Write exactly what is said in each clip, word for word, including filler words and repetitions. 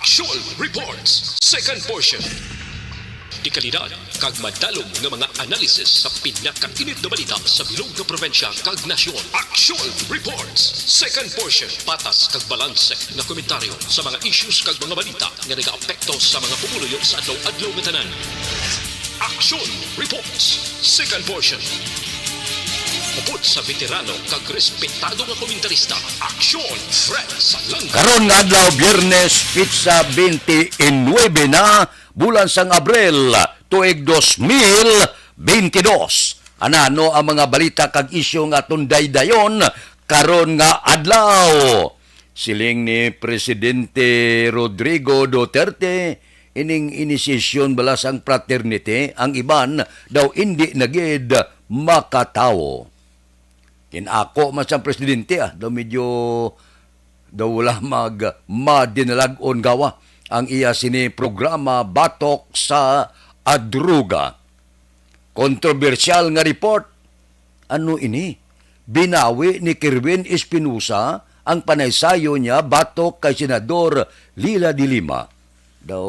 Aksyon Reports, second portion. Dekalidad kag madalom nga mga analysis sa pinakainit nga balita sa bilog nga probinsya kag nasyon. Aksyon Reports, second portion. Patas kag balanse nga komentaryo sa mga issues kag mga balita nga nagaapekto sa mga pumuluyo sa adlaw-adlaw nga tanan. Aksyon Reports, second portion. Upod sa veterano kag respetado nga komentarista, Aksyon Fred Salangga. Karon nga adlaw, Biyernes, pitsa twenty-nine na, bulan sang Abril, tuig dos mil bentidós. Anano ang mga balita kag isyu nga aton daydayon karon nga adlaw? Siling ni Presidente Rodrigo Duterte, ining inisisyon bala sang fraternity, ang iban daw indi na gid makatawo. Kinako man sang presidente, ah, daw medyo, daw wala mag madinalag-on gawa ang iya sini programa batok sa adruga. Kontrobersyal nga report. Ano ini? Binawi ni Kerwin Espinosa ang panaysayo niya batok kay Senador Leila de Lima. Daw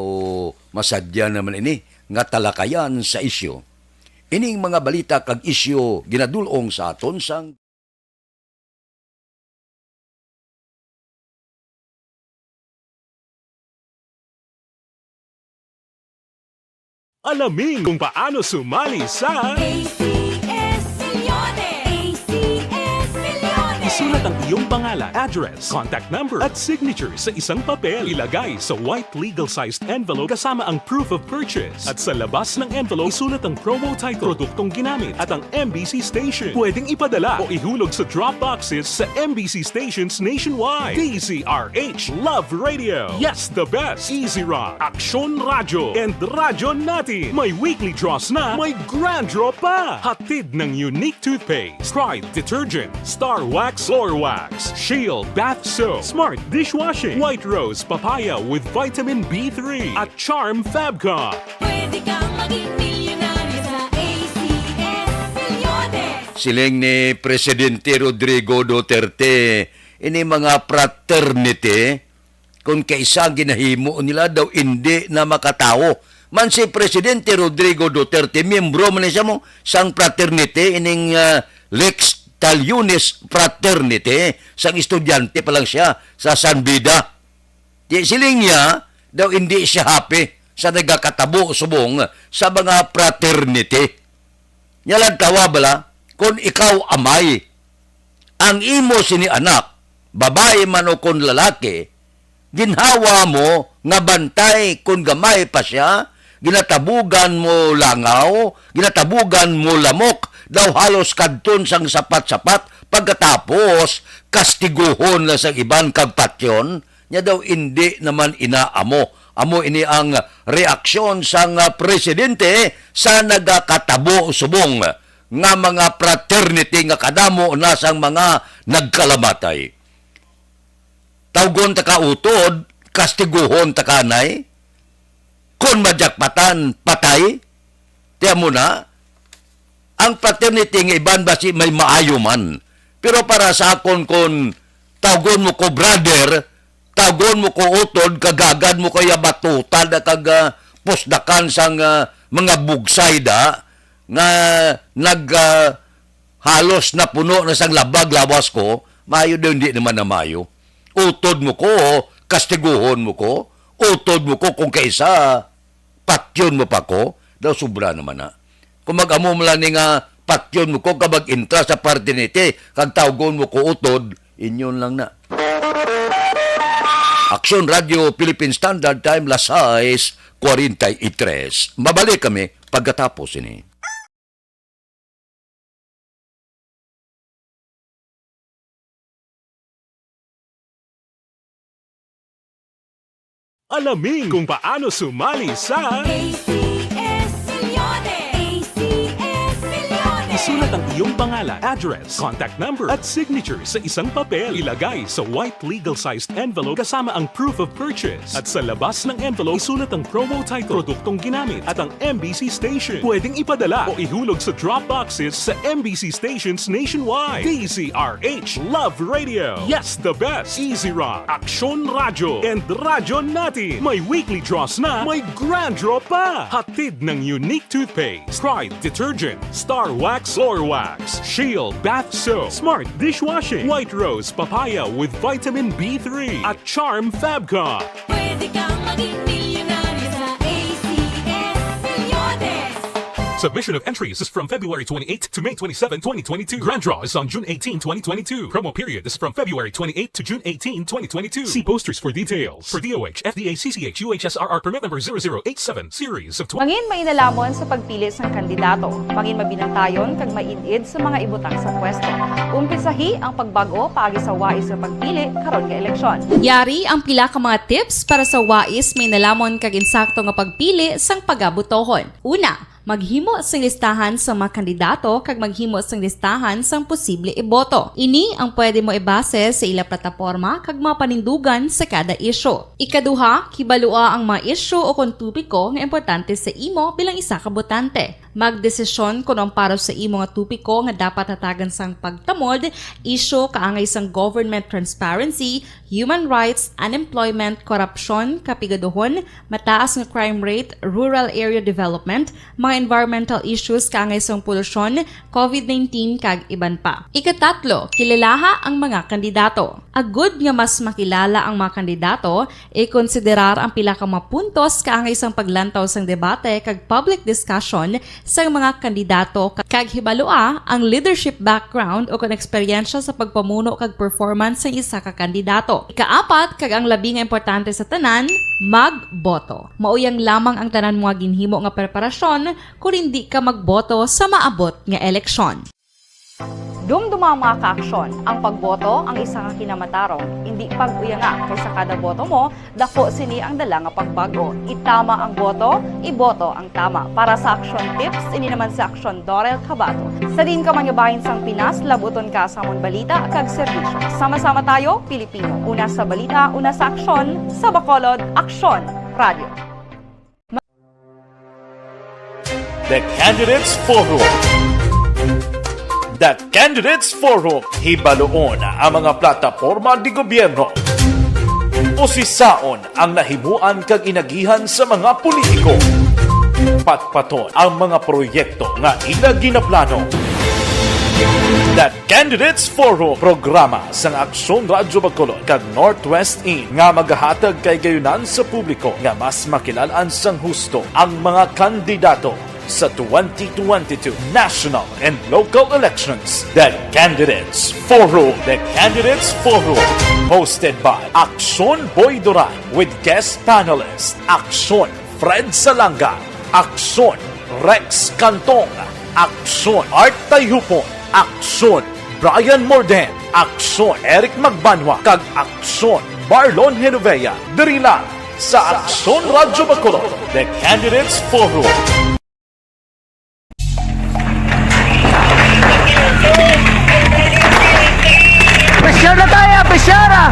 masadya naman ini nga talakayan sa isyu. Ining mga balita kag isyu ginadul-ong sa aton sang Alamin kung paano sumali sa A C S Milyones! A C S Milyones! Isulat ang iyong pangalan, address, contact number, at signature sa isang papel. Ilagay sa white legal-sized envelope kasama ang proof of purchase. At sa labas ng envelope, isulat ang promo title, produktong ginamit, at ang M B C station. Pwedeng ipadala o ihulog sa drop boxes sa M B C stations nationwide. D Z R H Love Radio. Yes, the best. Easy Rock, Aksyon Radyo, and Radyo Natin. May weekly draws na, may grand draw pa. Hatid ng Unique Toothpaste, Pride Detergent, Star Wax, Floor Wax, Shield Bath Soap, Smart Dishwashing, White Rose Papaya with Vitamin B three, at Charm Fab Cup. Pwede kang maging milyonaryo sa A C S Milyones. Siling ni Presidente Rodrigo Duterte, ini mga fraternity, kung kaisa ang ginahimo nila, daw indi na makatawo. Man si Presidente Rodrigo Duterte, miyembro man ni siya mo sang fraternity, ining, ah, Lex Talionis Fraternity, sang estudyante pa lang siya sa San Beda. Di siling niya, daw indi siya happy sa nagakatabo subong sa mga fraternity. Nya lang tawa bala, kung ikaw amay, ang imo sini anak, babayi man o kon lalaki, ginhawa mo nga bantay kon gamay pa sia, ginatabugan mo langaw, ginatabugan mo lamok, daw halos kadton sang sapat-sapat, pagkatapos kastiguhon na sang iban kag patyon, nya daw indi naman ina amo. Amo ini ang reaksyon sang, ah, presidente sa nagakatabo subong nga mga fraternity nga kadamo na sang mga nagkalamatay. Tawgon ta ka utod, kastiguhon ta ka anay. Kon majakpatan, patay. Tiyan mo na, ang fraternity nga iban basi may maayo man. Pero para sa akon, kon tawgon mo ko brother, tawgon mo ko utod, kagagad mo ko ya batuta da kag, ah, pusdakan sang, ah, mga bugsay da, nga nag, ah, halos napuno na sang labag lawas ko, maayo daw hindi naman na maayo. Utod mo ko, kastiguhon mo ko, utod mo ko kung kaisa, patyon mo pa ko, daw sobra naman na. Kung mag-amo mo lang ni nga patyon mo ko, kag mag-intra sa fraternity, kag tawgon mo ko utod, inyon lang na. Aksyon Radio Philippine Standard Time, las sais cuarenta y tres. Mabalik kami pagkatapos ini. Alamin kung paano sumali sa A C S Milyones! A C S Milyones! Sulat ang iyong pangalan, address, contact number, at signature sa isang papel. Ilagay sa white legal-sized envelope kasama ang proof of purchase. At sa labas ng envelope, isulat ang promo title, produktong ginamit, at ang M B C station. Pwedeng ipadala o ihulog sa drop boxes sa M B C stations nationwide. D Z R H Love Radio. Yes, the best. Easy Rock, Aksyon Radyo, and Radyo Natin. May weekly draws na, may grand draw pa. Hatid ng Unique Toothpaste, Pride Detergent, Star Wax, Floor Wax, Shield Bath Soap, Smart Dishwashing, White Rose Papaya with Vitamin B three, at Charm Fabcon. Pwede kang maging milyonaryo sa A C S Reloaded. Submission of entries is from February twenty-eighth to May twenty-seven, twenty twenty-two. Grand draw is on June eighteen, twenty twenty-two. Promo period is from February twenty-eighth to June eighteen, twenty twenty-two. See posters for details. For D O H, F D A, C C H, U H S R R permit number zero zero eight seven, series of twenty. Mangin mainalamon sa pagpili sang kandidato. Mangin mabinantayon kag maid-id sa mga ibutang sa pwesto. Umpisahi ang pagbag-o paagi sa wais nga pagpili karon nga eleksyon. Yari ang pila ka mga tips para sa wais mainalamon kag insakto nga pagpili sang pagabutohon. Una, maghimo sing listahan sa mga kandidato kag maghimo sing listahan sang posible iboto. Ini ang pwede mo ibase sa ila plataporma kag mga panindugan sa kada isyu. Ikaduha, kibalua ang mga isyu o kon topiko nga importante sa imo bilang isa ka botante. Magdesisyon kon ang para sa imo nga topiko nga dapat hatagan sang pagtamod, isyu kaangay sang government transparency, human rights, unemployment, korupsyon, kapigaduhon, mataas nga crime rate, rural area development, mga environmental issues kaangay sang polusyon, covid nineteen, kag iban pa. Ikatatlo, kilalaha ang mga kandidato. Agud nga mas makilala ang mga kandidato, ikonsiderar ang pila ka mga puntos kaangay sang paglantaw sang debate kag public discussion sang mga kandidato, kag hibalua ang leadership background o kon eksperyensya sa pagpamuno kag performance sang isa ka kandidato. Ikaapat, kag ang labi nga importante sa tanan, magboto. Mauyang lamang ang tanan mga ginhimo nga preparasyon kon indi ka magboto sa maabot nga eleksyon. Dumduma, mga kaaksyon, ang pagboto ang isa ka kinamatarong, indi pag-uyanga, kay sa kada boto mo, dako sini ang dala nga pagbag-o. Itama ang boto, iboto ang tama. Para sa Aksyon Tips, ini naman si Aksyon Dorel Cabato. Sa diin ka man nga bahin sang Pinas, labuton ka sa amon balita kag serbisyo. Sama-sama tayo, Pilipino. Una sa balita, una sa aksyon, sa Bacolod, Aksyon Radio. The Candidates Forum. The Candidates Forum. Hibaluon ang mga plataporma de gobyerno. Usisaon ang nahimuan kag inagihan sa mga politiko. Patpaton ang mga proyekto nga ila ginaplano. The Candidates Forum, programa sang Aksyon Radyo Bacolod kag Northwest In nga magahatag kay gayunan sa publiko nga mas makilalan sang husto ang mga kandidato sa twenty twenty-two national and local elections. The Candidates Forum. The Candidates Forum, hosted by Aksyon Boy Duran with guest panelist Aksyon Fred Salanga, Aksyon Rex Cantong, Aksyon Art Tayhupon, Aksyon Brian Morden, Aksyon Eric Magbanwa, kag Aksyon Marlon Genovea. Diri lang sa Aksyon Radyo Bacolod, The Candidates Forum. Pisyara tayo, pisyara!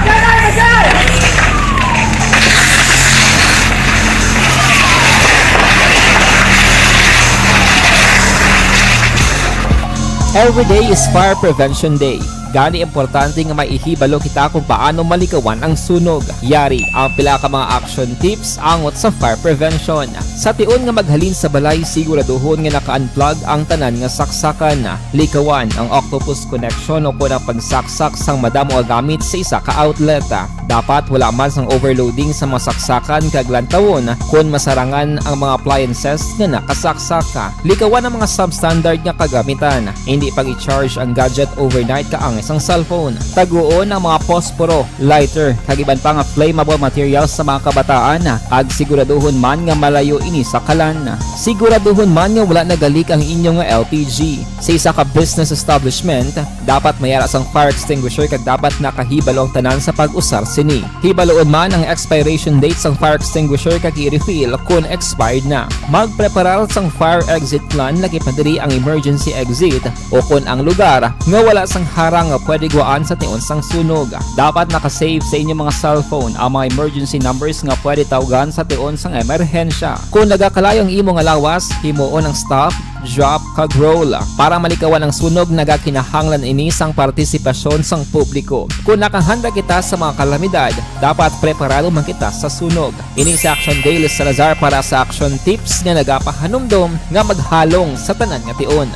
Every day is Fire Prevention Day. Gani, importante nga may ihibalo kita kung paano malikawan ang sunog. Yari ang pila ka mga action tips angot sa fire prevention. Sa tion nga maghalin sa balay, siguraduhon nga naka-unplug ang tanan nga saksakan. Likawan ang octopus connection o kon ang pagsaksak sang madamo nga gamit sa isa ka outlet. Dapat wala man sang overloading sa mga saksakan kag lantawon kon masarangan ang mga appliances nga nakasaksak. Likawan ang mga substandard nga kagamitan. Indi pag-i-charge ang gadget overnight kaangay sang cellphone. Taguon ang mga posporo, lighter, kag iban pa nga flammable materials sa mga kabataan, kag siguraduhon man nga malayo ini sa kalan. Siguraduhon man nga wala nagalik ang inyo nga L P G. Sa isa ka business establishment, dapat may ara sang fire extinguisher kag dapat nakahibalo ang tanan sa pag-usar sini. Hibaluon man ang expiration date sang fire extinguisher kag i-refill kon expired na. Magpreparar sang fire exit plan, laki pa diri ang emergency exit, o kon ang lugar nga wala sang harang nga pwede gwaan sa tion sang sunog. Dapat naka-save sa inyo mga cellphone ang mga emergency numbers nga pwede tawgan sa tion sang emerhensya. Kon nagakalayo ang imo nga lawas, himuon ang stop, drop, kag roll. Para malikawan ang sunog, nagakinahanglan ini sang partisipasyon sang publiko. Kon nakahanda kita sa mga kalamidad, dapat preparado man kita sa sunog. Ini si Action Daily Salazar para sa Action Tips nga nagapahanumdom nga maghalong sa tanan nga tion.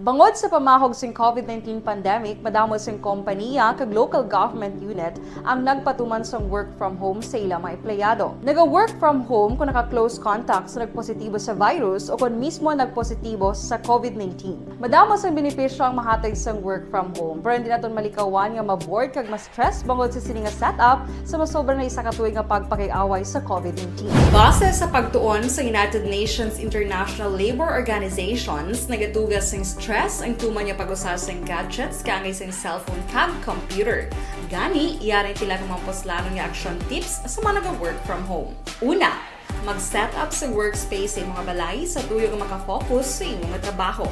Bangod sa pamahog sing covid nineteen pandemic, madamo sing kompaniya kag local government unit ang nagpatuman sang work from home sa ila mga empleyado. Naga-work from home kung naka-close contact sa nagpositibo sa virus o kon mismo nagpositibo sa covid nineteen. Madamo sang benepisyo ang mahatag sang work from home, pero hindi naton malikawan nga ma-bored kag ma-stress bangod sa sini nga setup sa masobra na isa ka tuig nga pagpakig-away sa covid nineteen. Base sa pagtuon sa United Nations International Labour Organizations, nagatuga sing stress ang tuman nga pag-usa sing gadgets kaangay sing cellphone kag computer. Gani, yari ang pila ka mga puslanon nga action tips sa mga naga-work from home. Una, mag-set up sa workspace sa imong balay sa tuyo nga makafocus sa imong trabaho.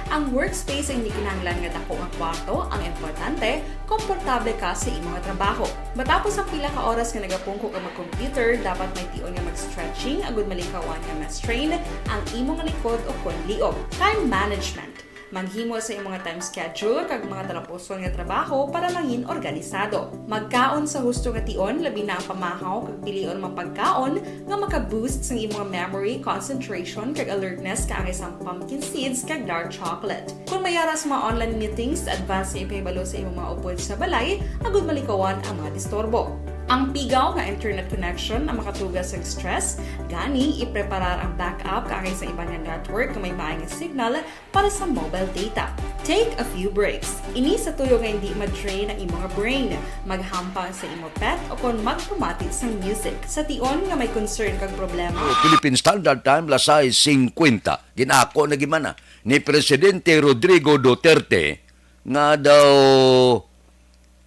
Ang workspace hindi kinahanglan nga dako nga kwarto, ang importante, komportable ka sa imong trabaho. Matapos ang pila ka oras nga nagapungko ka mag-computer, dapat may tion nga mag-stretching agud malikawan nga ma-strain ang imong likod o kon liog. Time management. Maghimo sa imong time schedule kag mga talapuson nga trabaho para mangin organisado. Magkaon sa husto nga tion, labi na ang pamahaw kag pilion mga pagkaon nga maka-boost sang imong memory, concentration, kag alertness kaangay sang pumpkin seeds kag dark chocolate. Kon may ara sa mga online meetings, advance nga ipahibalo sa imong mga upod sa balay agud malikawan ang mga disturbo. Ang pigaw nga internet connection ang makatuga sang stress, gani ipreparar ang backup kaangay sa iban nga network nga may maayo nga signal para sa mobile data. Take a few breaks. Ini sa tuyo nga hindi ma-drain ang imo nga brain. Maghampang sa imo pet o kon magpamati sang music. Sa tion nga may concern kag problema, Philippine Standard Time, alas sais singkwenta. Ginako na gimana ni Presidente Rodrigo Duterte nga daw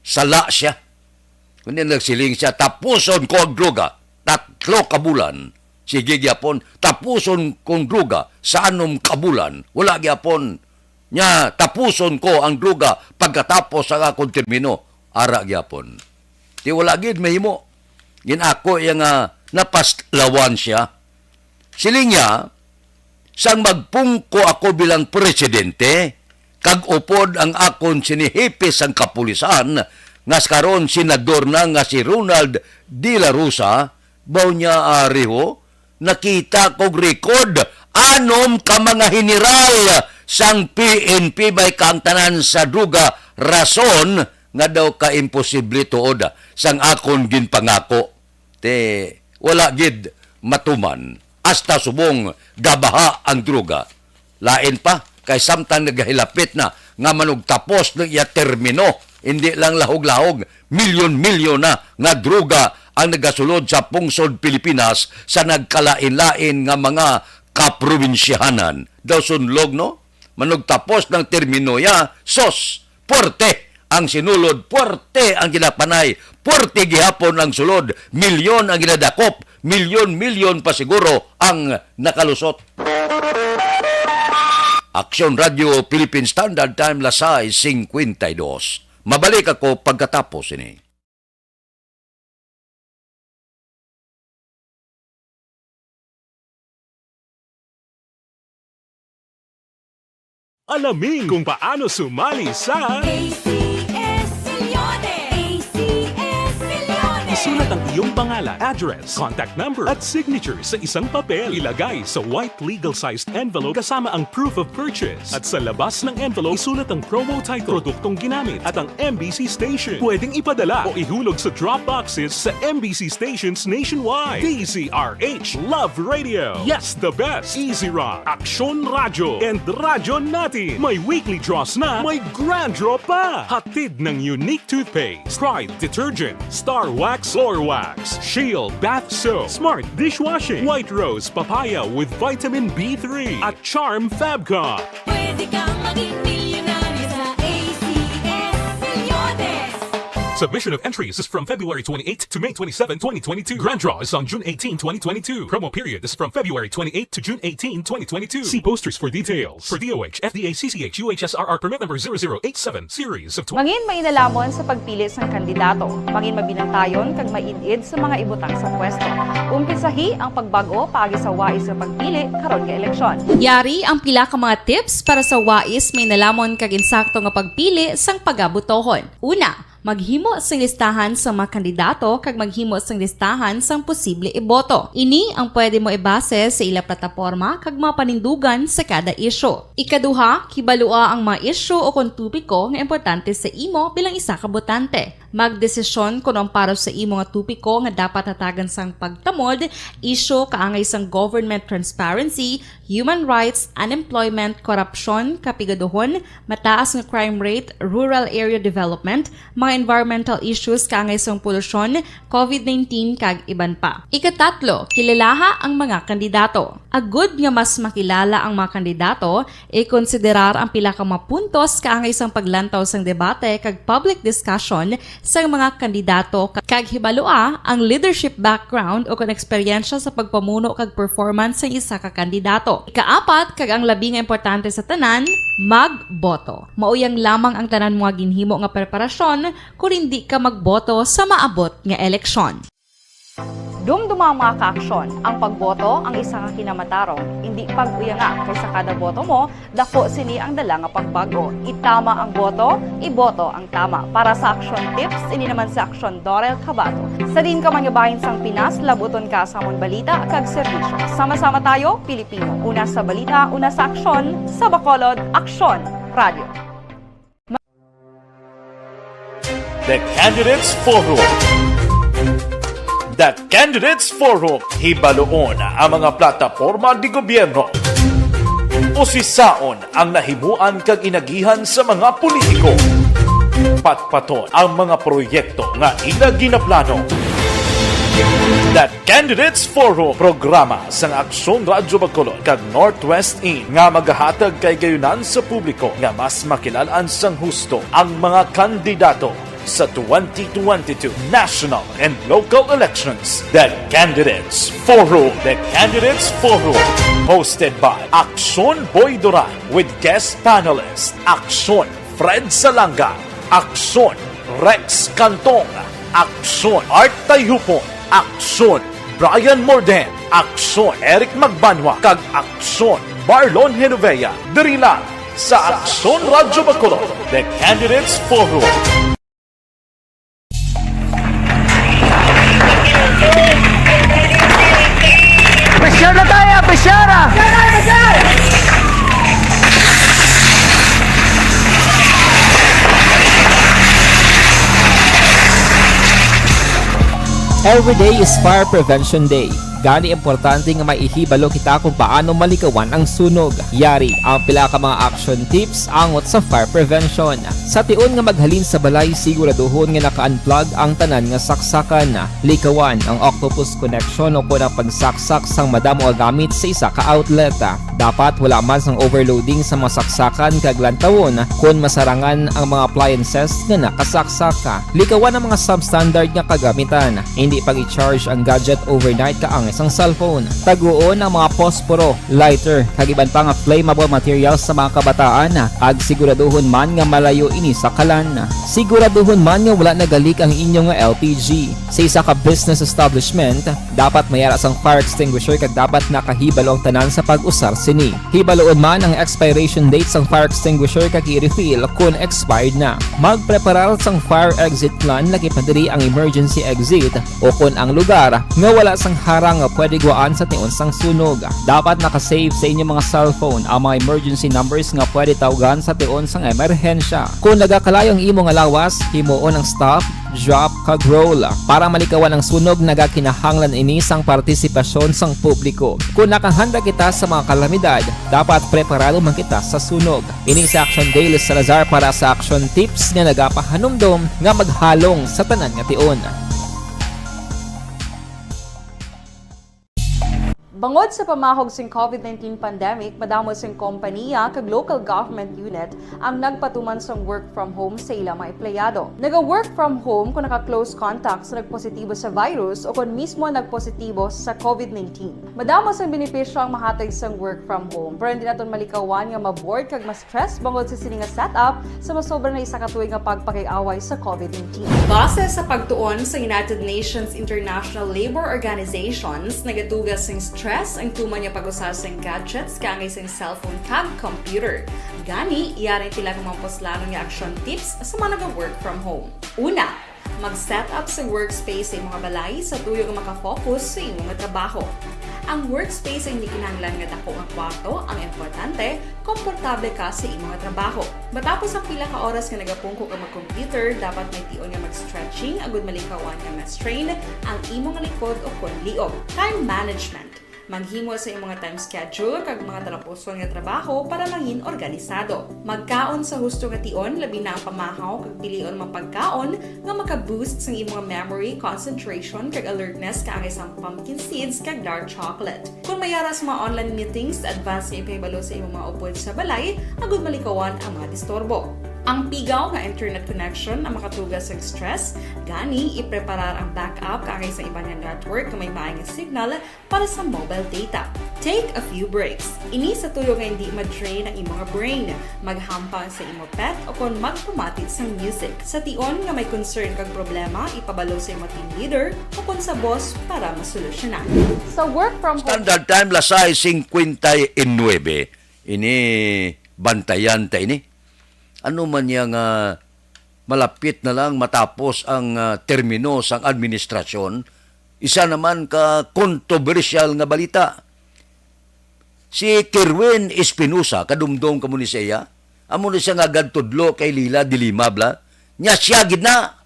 sala siya. Kundi nagsiling siya, "Tapuson ko ang droga, tatlo ka bulan." Sige gyapon, "Tapuson kong droga sa anom ka bulan." Wala gyapon. Nya, "Tapuson ko ang droga pagkatapos ang akong termino." Ara gyapon. Ti wala gid mahimo. Ginako iya nga napaslawan siya. Siling niya, "Sang magpungko ako bilang presidente, kag upod ang akon sini hepe sang kapulisan, nga sa karon senador na nga si Ronald De La Rosa, baw niya, ari ho, nakita kog record, anom ka mga general sang P N P may kaangtanan sa droga, rason nga daw ka imposible tuod sang akon ginpangako." Ti, wala gid matuman, hasta subong gabaha ang droga. Lain pa, kay samtang nagahilapit na nga manugtapos ng iya termino, hindi lang lahog-lahog, milyon-milyon na nga droga ang nagasulod sa pungsod Pilipinas sa nagkalain-lain nga mga kaprobinsyahanan. Daw sunlog, no? Manugtapos ng termino ya, sos, puwerte ang sinulod, puwerte ang ginapanay, puwerte gihapon ang sulod, milyon ang ginadakop, milyon-milyon pa siguro ang nakalusot. Aksyon Radio Philippine Standard Time, alas sais singkwenta y dos. Mabalik ako pagkatapos ini. Alamin kung paano sumali sa A C S Milyones! A C S Milyones! Isulat ang iyong pangalan, address, contact number, at signature sa isang papel. Ilagay sa white legal-sized envelope kasama ang proof of purchase. At sa labas ng envelope, isulat ang promo title, produktong ginamit, at ang M B C station. Pwedeng ipadala o ihulog sa drop boxes sa M B C stations nationwide. D Z R H Love Radio. Yes, the best. Easy Rock, Aksyon Radyo, and Radyo Natin. May weekly draws na, may grand draw pa. Hatid ng Unique Toothpaste, Pride Detergent, Star Wax, Floor Wax, Shield Bath Soap, Smart Dishwashing, White Rose Papaya with Vitamin B three, at Charm Fabcon. Pwede kang maging milyonaryo sa A C S Milyones. Submission of entries is from February twenty-eighth to May twenty-seven, twenty twenty-two. Grand draw is on June eighteen, twenty twenty-two. Promo period is from February twenty-eighth to June eighteen, twenty twenty-two. See posters for details. For D O H, F D A, C C H, U H S R R permit number zero zero eight seven, series of twenty. Mangin mainalhamon sa pagpili sang kandidato. Mangin mabinantayon kag maid-id sa mga ibutang sa pwesto. Umpisahi ang pagbag-o paagi sa wais nga pagpili karon nga eleksyon. Yari ang pila ka mga tips para sa wais, mainalhamon kag insakto nga pagpili sang pagabotohon. Una, maghimo sing listahan sa mga kandidato kag maghimo sing listahan sang posible iboto. Ini ang pwede mo ibase sa ila plataporma kag mga panindugan sa kada isyu. Ikaduha, kibalua ang mga isyu o kon topiko nga importante sa imo bilang isa ka botante. Magdesisyon kon ang para sa imo nga topiko nga dapat hatagan sang pagtamod, isyu kaangay sang government transparency, human rights, unemployment, korupsyon, kapigaduhon, mataas nga crime rate, rural area development, mga environmental issues kaangay sang polusyon, covid nineteen, kag iban pa. Ikatatlo, kilalaha ang mga kandidato. Agud nga mas makilala ang mga kandidato, ikonsiderar ang pila ka mga puntos kaangay sang paglantaw sang debate kag public discussion sang mga kandidato, ka-, kag hibalua ang leadership background o kon eksperyensya sa pagpamuno kag performance sang isa ka kandidato. Ikaapat, kag ang labi nga importante sa tanan, magboto. Mao yang lamang ang tanan mo nga ginhimo nga preparasyon kon hindi ka magboto sa maabot nga eleksyon. Dumduma ang mga kaaksyon, ang pagboto ang isa ka kinamatarong, indi pag-uyanga, kay sa kada boto mo, dako sini ang dala nga pagbag-o. Itama ang boto, iboto ang tama. Para sa aksyon tips, ini naman si Aksyon Dorel Cabato. Sa diin ka man nga bahin sang Pinas, labuton ka sa amon balita kag serbisyo. Sama-sama tayo, Pilipino. Una sa balita, una sa aksyon, sa Bacolod, Aksyon Radio. The Candidates Forum. The Candidates Forum, hibaluon ang mga plataporma di gobyerno. Usisaon ang nahimuan kag inagihan sa mga politiko. Patpaton ang mga proyekto nga ila ginaplano. The Candidates Forum, programa sang Aksyon Radyo Bacolod kag Northwest In nga magahatag kahigayonan sa publiko nga mas makilalan sang husto ang mga kandidato sa twenty twenty-two national and local elections. The Candidates Forum. The Candidates Forum, hosted by Aksyon Boy Duran with guest panelist Aksyon Fred Salanga, Aksyon Rex Cantong, Aksyon Art Tayhupon, Aksyon Brian Morden, Aksyon Eric Magbanwa, kag Aksyon Marlon Genovea. Diri lang sa Aksyon Radyo Bacolod, The Candidates Forum. Pressure na tayo, pressure! Every day is Fire Prevention Day. Gani, importante nga maihibalo kita kung paano malikawan ang sunog. Yari ang pila ka mga action tips angot sa fire prevention. Sa tion nga maghalin sa balay, siguraduhon nga naka-unplug ang tanan nga saksakan. Likawan ang octopus connection o kon ang pagsaksak sang madamo nga gamit sa isa ka outlet. Dapat wala man sang overloading sa mga saksakan kag lantawon kon masarangan ang mga appliances nga nakasaksak. Likawan ang mga substandard nga kagamitan. Hindi pag-i-charge ang gadget overnight kaang Isang cellphone. Taguon ang mga posporo, lighter, kag iban pa nga flammable materials sa mga kabataan, kag siguraduhon man nga malayo ini sa kalan. Siguraduhon man nga wala nagalik ang inyo nga L P G. Sa isa ka business establishment, dapat may ara sang fire extinguisher kag dapat nakahibalo ang tanan sa pag-usar sini. Hibaluon man ang expiration date sang fire extinguisher kag i-refill kon expired na. Magpreparar sang fire exit plan, lakip na diri ang emergency exit, o kon ang lugar nga wala sang harang nga pwede guwaan sa tion sang sunog. Dapat naka-save sa inyo mga cellphone ang mga emergency numbers nga pwede tawgan sa tion sang emerhensya. Kon nagakalayo ang imo nga lawas, himuon ang stop, drop, kag roll. Para malikawan ang sunog, nagakinahanglan ini sang partisipasyon sang publiko. Kon nakahanda kita sa mga kalamidad, dapat preparado man kita sa sunog. Ini si Action Dale Salazar para sa Action Tips nga nagapahanumdom nga maghalong sa tanan nga tion. Bangod sa pamahog sing covid nineteen pandemic, madamo sing kompaniya kag local government unit ang nagpatuman sang work from home sa ila mga empleyado. Naga-work from home kung naka-close contact sa nagpositibo sa virus o kon mismo nagpositibo sa covid nineteen. Madamo sang benepisyo ang mahatag sang work from home, pero hindi naton malikawan nga ma-bored kag ma-stress bangod sa sini nga setup sa masobra na isa ka tuig nga pagpakig-away sa covid nineteen. Base sa pagtuon sa United Nations International Labour Organizations, nagatuga sing stress ang tuman nga pag-usa sing gadgets kaangay sing cellphone kag computer. Gani, yari ang pila ka mga puslanon nga action tips sa mga naga-work from home. Una, mag-set up sa workspace sa imong balay sa tuyo nga makafocus sa imong trabaho. Ang workspace ay hindi kinahanglan nga dako nga kwarto, ang importante, komportable ka sa imong trabaho. Matapos ang pila ka oras nga nagapungko ka mag-computer, dapat may tion nga mag-stretching agud malikawan nga ma-strain ang imong likod o kon liog. Time management. Maghimo sa imong time schedule kag mga talapuson nga trabaho para mangin organisado. Magkaon sa husto nga tion, labi na ang pamahaw kag pilion mga pagkaon nga maka-boost sang imong memory, concentration, kag alertness kaangay sang pumpkin seeds kag dark chocolate. Kung may ara sa mga online meetings, advance nga ipahibalo sa imong mga upod sa balay agud malikawan ang mga disturbo. Ang pigaw nga internet connection ang makatuga sa stress, gani ipreparar ang backup kaangay sa iban nga network nga may maay nga signal para sa mobile data. Take a few breaks. Ini sa tuyo nga hindi ma-drain ang imong brain. Maghampang sa imo pet o kon magpamati sang music. Sa tion nga may concern kag problema, ipabalo sa imo team leader o kon sa boss para masolusyonan. Sa work from home Standard time, las sais cincuenta y nueve. Ini, bantayan ta ini. Ano man niya nga malapit na lang matapos ang, ah, termino sang administrasyon, isa naman ka kontrobersyal nga balita. Si Kerwin Espinosa, kadumdom kamo ni siya, amo ni siya nga gantudlo kay Leila de Lima, bla. Nya siya gid na.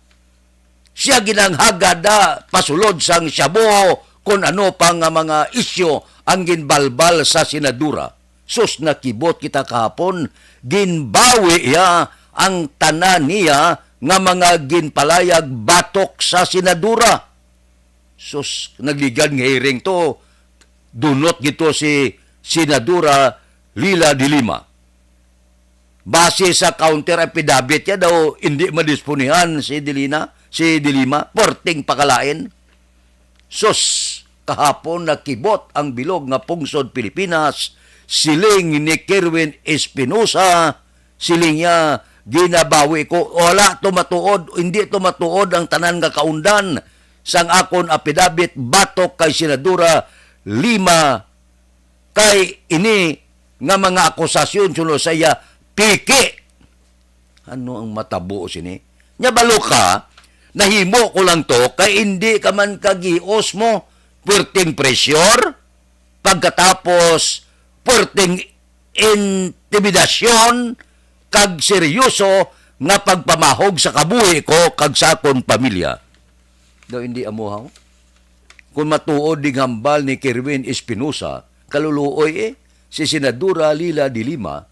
Siya gid ang hagada pasulod sang shabu kon ano pa nga mga isyu ang ginbalbal sa senadora. Sus, nakibot kita kahapon, ginbawi iya ang tanan niya nga mga ginpalayag batok sa senadora. Sus, nagligad nga hearing to, dunot gito si Senadora Leila de Lima. Base sa counter affidavit niya daw, hindi madisponihan si Delina, si De Lima, perting pakalain. Sus, kahapon nakibot ang bilog nga pungsod Pilipinas, siling ni Kerwin Espinosa, siling niya, "Ginabawi ko, wala to matuod, hindi to matuod ang tanan nga kaundan sang akon apidabit batok kay Senadora Lima, kay ini nga mga akusasyon suno sa iya, piki." Ano ang matabo sini? Nya balo ka, nahimo ko lang to kay hindi ka man kagios mo, perting pressure, pagkatapos perting intimidasyon, kag seryoso nga pagpamahog sa kabuhi ko kag sa akon pamilya. Daw hindi amuhaw? Kung matuod ding hambal ni Kerwin Espinosa, kaluluoy eh, si Senadora Leila de Lima,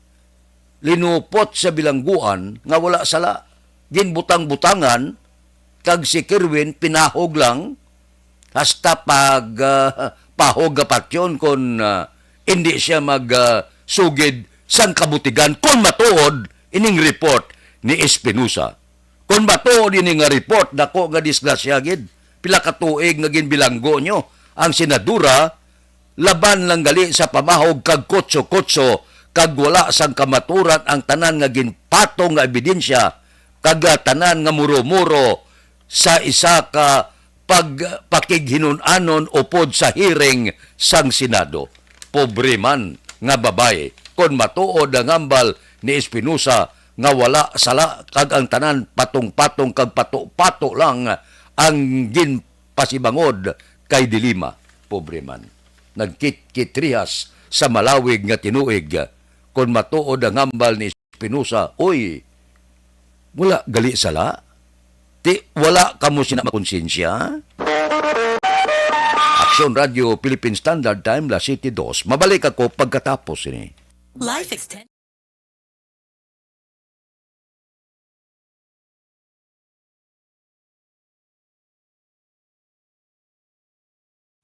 linupot sa bilangguan nga wala sala. Ginbutang-butangan, kag si Kerwin pinahog lang, hasta pag, ah, pahog nga patyon kon, ah, indi siya mag, ah, sugid sang kabutigan kon matuod ining report ni Espinosa. Kon matuod ini nga report, dako nga disgrasya gid. Pila ka tuig nga ginbilanggo nyo ang senadora laban lang gali sa pamahog kag kutso-kutso, kag wala sang kamaturan ang tanan nga ginpatong nga ebidensya, kag, ah, tanan nga muro-muro sa isa ka pagpakighinun-anon upod sa hearing sang Senado. Pobre man nga babayi, kon matuod ang hambal ni Espinosa nga wala sala kag ang tanan patong-patong kag pato-pato lang ang ginpasibangod kay De Lima. Pobre man. Nagkitkitrihas sa malawig nga tinuig. Kon matuod ang hambal ni Espinosa, uy, wala gali sala? Ti, wala kamo sina makonsensya? Aksyon Radio Philippine Standard Time, las siete dos. Mabalik ako pagkatapos ini. Life extend.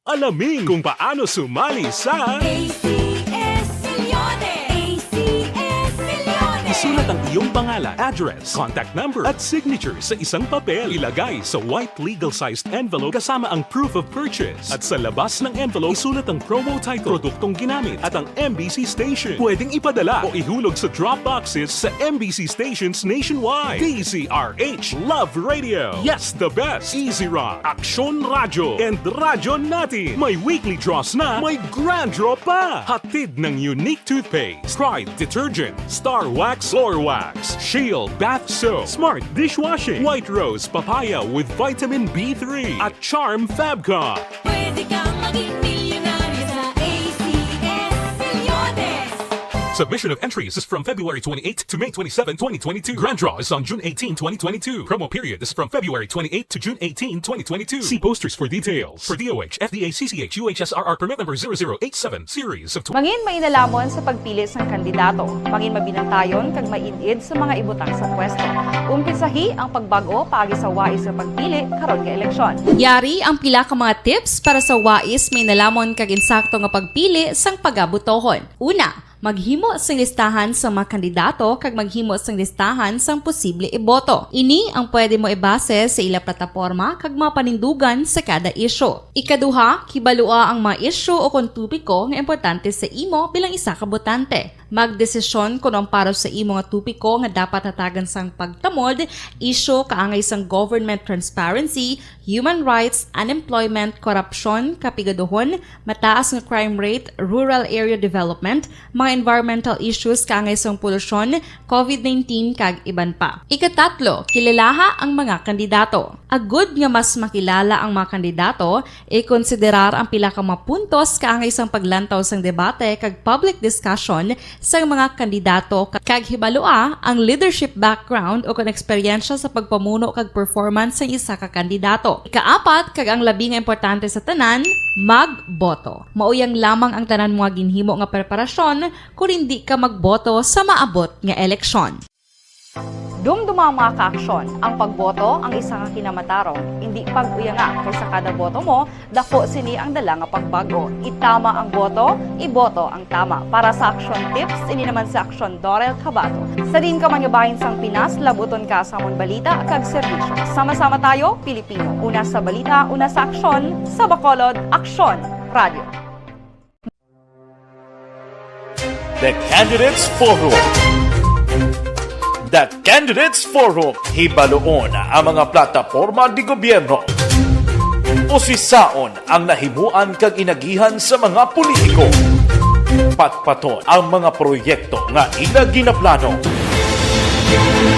Alamin kung paano sumali sa A C S Milyones! A C S Milyones! Isulat ang iyong pangalan, address, contact number, at signature sa isang papel. Ilagay sa white legal-sized envelope kasama ang proof of purchase. At sa labas ng envelope, isulat ang promo title, produktong ginamit, at ang M B C station. Pwedeng ipadala o ihulog sa drop boxes sa M B C stations nationwide. D Z R H, Love Radio. Yes, the best. Easy Rock, Aksyon Radyo, and Radyo Natin. May weekly draws na, may grand draw pa. Hatid ng Unique Toothpaste, Pride Detergent, Star Wax Floor Wax, Shield Bath Soap, Smart Dishwashing, White Rose Papaya with Vitamin B three, at Charm Fab Cup. Pwede kang maging milyonaryo sa A C S Milyones. Submission of entries is from February twenty-eighth to May twenty-seven, twenty twenty-two. Grand draw is on June eighteen, twenty twenty-two. Promo period is from February twenty-eighth to June eighteen, twenty twenty-two. See posters for details. For D O H, F D A, C C H, U H S R R permit number zero zero eight seven, series of tw- Mangin mainalamon sa pagpili sang kandidato. Mangin mabinantayon kag maid-id sa mga ibutang sa pwesto. Umpisahi ang pagbag-o paagi sa wais nga pagpili karon nga eleksyon. Yari ang pila ka mga tips para sa wais, mainalamon kag insakto nga pagpili sang pagabotohon. Una, maghimo sing listahan sa mga kandidato kag maghimo sing listahan sang posible iboto. Ini ang pwede mo ibase sa ila plataporma kag mga panindugan sa kada isyu. Ikaduha, kibalua ang mga isyu o kon topiko nga importante sa imo bilang isa ka botante. Magdesisyon kon ang para sa imo nga topiko nga dapat hatagan sang pagtamod, isyu kaangay sang government transparency, human rights, unemployment, korupsyon, kapigaduhon, mataas nga crime rate, rural area development, mga environmental issues kaangay sang polusyon, covid nineteen, kag iban pa. Ikatatlo, kilalaha ang mga kandidato. Agud nga mas makilala ang mga kandidato, ikonsiderar ang pila ka mga puntos kaangay sang paglantaw sang debate kag public discussion sang mga kandidato ka-, kag hibalua ang leadership background o kon eksperyensya sa pagpamuno kag performance sang isa ka kandidato. Ikaapat, kag ang labi nga importante sa tanan, magboto. Mao yang lamang ang tanan mo nga ginhimo nga preparasyon kon indi ka magboto sa maabot nga eleksyon. Dumduma, mga kaaksyon, ang pagboto ang isa ka kinamatarong, indi pag-uyanga, kay sa kada boto mo, daku sini ang dala nga pagbag-o. Itama ang boto, iboto ang tama. Para sa Aksyon Tips, ini naman si Aksyon Dorel Cabato. Sa diin ka man nga bahin sang Pinas, labuton ka sa amon balita kag serbisyo. Sama-sama tayo, Pilipino. Una sa balita, una sa aksyon, sa Bacolod, Aksyon Radio. The Candidates Forum. The Candidates Forum. Hibaluon ang mga plataporma de gobyerno. Usisaon ang nahimuan kag inagihan sa mga politiko. Patpaton ang mga proyekto nga ila ginaplano.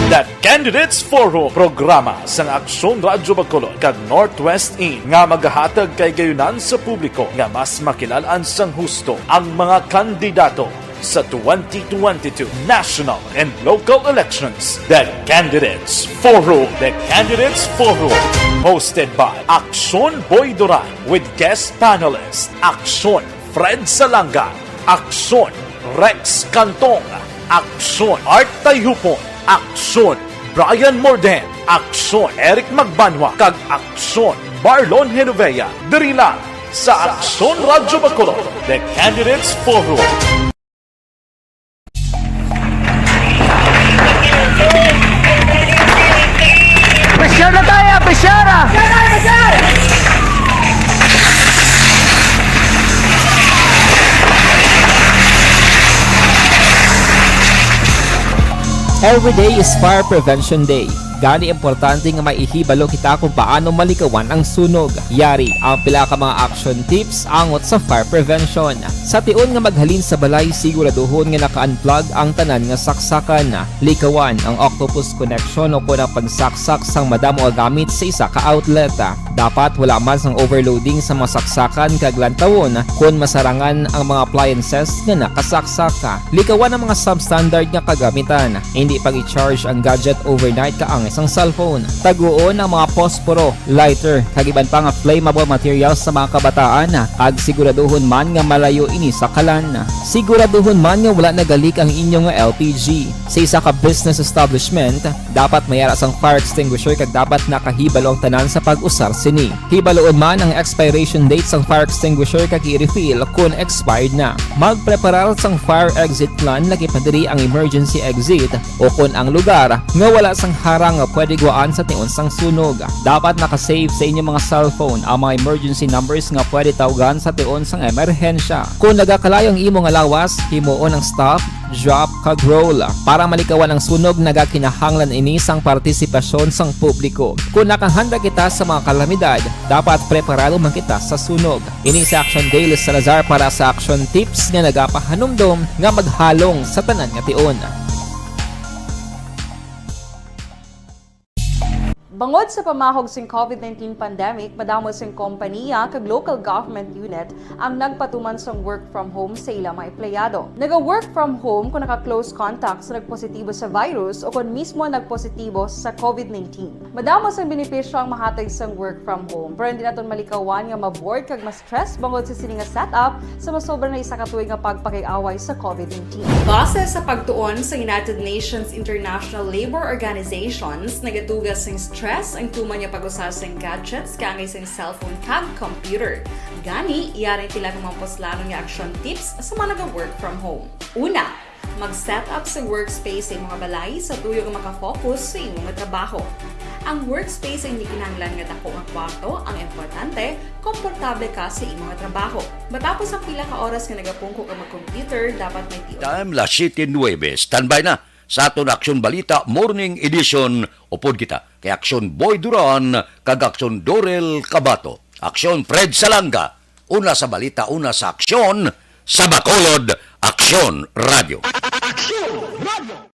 The Candidates Forum, programa sang Aksyon Radyo Bacolod kag Northwest In nga magahatag kay gayunan sa publiko nga mas makilal-an sang husto ang mga kandidato sa twenty twenty-two national and local elections. The Candidates Forum. The Candidates Forum, hosted by Aksyon Boy Duran with guest panelist Aksyon Fred Salanga, Aksyon Rex Cantong, Aksyon Art Tayhupon, Aksyon Brian Morden, Aksyon Eric Magbanwa, kag Aksyon Marlon Genovea, diri lang sa Aksyon Radyo Bacolod, The Candidates Forum. Pressure na tayo, pressure na! Every day is Fire Prevention Day. Gani, importante nga maihibalo kita kung paano malikawan ang sunog. Yari ang pila ka mga action tips angot sa fire prevention. Sa tion nga maghalin sa balay, siguraduhon nga naka-unplug ang tanan nga saksakan. Likawan ang octopus connection o kon ang pagsaksak sang madamo nga gamit sa isa ka outlet. Dapat wala man sang overloading sa mga saksakan kag lantawon kon masarangan ang mga appliances nga nakasaksak. Likawan ang mga substandard nga kagamitan. Hindi pag-i-charge ang gadget overnight kaangay sang cellphone. Taguon ang mga posporo, lighter, kag iban pa nga flammable materials sa mga kabataan, kag siguraduhon man nga malayo ini sa kalan. Siguraduhon man nga wala nagalik ang inyo nga L P G. Sa isa ka business establishment, dapat may ara sang fire extinguisher kag dapat nakahibalo ang tanan sa pag-usar sini. Hibaluon man ang expiration date sang fire extinguisher kag i-refill kon expired na. Magpreparar sang fire exit plan, lakip na diri ang emergency exit, o kon ang lugar nga wala sang harang nga pwede gwaan sa tion sang sunog. Dapat naka-save sa inyo mga cellphone ang mga emergency numbers nga pwede tawgan sa tion sang emerhensya. Kon nagakalayo ang imo nga lawas, himuon ang stop, drop, kag roll. Para malikawan ang sunog, nagakinahanglan ini sang partisipasyon sang publiko. Kon nakahanda kita sa mga kalamidad, dapat preparado man kita sa sunog. Ini si Action Dale Salazar para sa Action Tips nga nagapahanumdom nga maghalong sa tanan nga tion. Bangod sa pamahog sing COVID nineteen pandemic, madamo sing kompaniya kag local government unit ang nagpatuman sang work from home sa ila mga empleyado. Naga-work from home kung naka-close contact sa nagpositibo sa virus o kon mismo nagpositibo sa COVID nineteen. Madamo sang benepisyo ang mahatag sang work from home, pero hindi naton malikawan nga ma-bored kag ma-stress bangod sa sini nga setup sa masobra na isa ka tuig nga pagpakig-away sa COVID nineteen. Base sa pagtuon sa United Nations International Labor Organizations, nagatuga sing stress ang tuman nga pag-usa sing gadgets kaangay sing cellphone kag computer. Gani, yari ang pila ka mga puslanon nga action tips sa mga naga-work from home. Una, mag-set up sa workspace sa imo nga balay sa tuyo nga makafocus sa imo nga trabaho. Ang workspace ay hindi kinahanglan nga dako nga kwarto, ang importante, komportable ka sa imo nga trabaho. Matapos ang pila ka oras nga nagapungko ka mag-computer, dapat may ti- Time, las siete nuebe. Standby na sa aton Aksyon Balita Morning Edition. Upod kita kay Aksyon Boy Duran kag Aksyon Dorel Cabato. Aksyon Fred Salanga. Una sa balita, una sa aksyon, sa Bacolod, Aksyon Radio. Aksyon Radio.